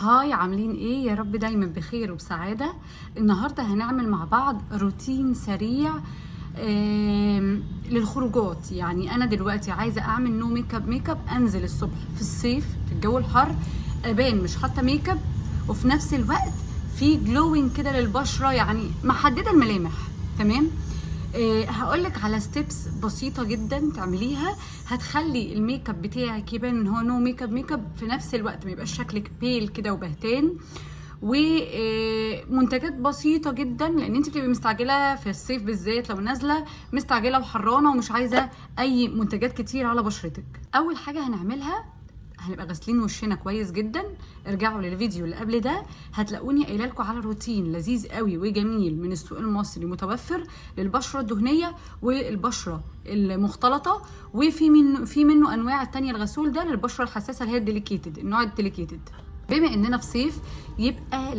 Hi، عاملين ايه؟ يا رب دايما بخير وبسعادة. النهاردة هنعمل مع بعض روتين سريع للخروجات. يعني انا دلوقتي عايزة اعمل no makeup makeup، انزل الصبح في الصيف في الجو الحر ابان مش حاطة ميك اب، وفي نفس الوقت في glowing كده للبشرة، يعني محددة الملامح. تمام؟ هقولك على steps بسيطة جدا تعمليها هتخلي الميك اب بتاعك يبان ان هو no makeup makeup، في نفس الوقت ما يبقاش شكلك pale كده وبهتان. ومنتجات بسيطة جدا، لان انت بتبقي مستعجلة في الصيف بالذات، لو نازلة مستعجلة وحرانة ومش عايزة اي منتجات كتير على بشرتك. اول حاجة هنعملها، هنبقى غاسلين وشنا كويس جدا. ارجعوا للفيديو اللي قبل ده هتلاقوني قايله لكم على روتين لذيذ قوي وجميل من السوق المصري متوفر للبشره الدهنية والبشره المختلطه، وفي منه انواع تانية. الغسول ده للبشره الحساسة اللي هي ال delicate، النوع ال delicate. بما اننا في صيف يبقى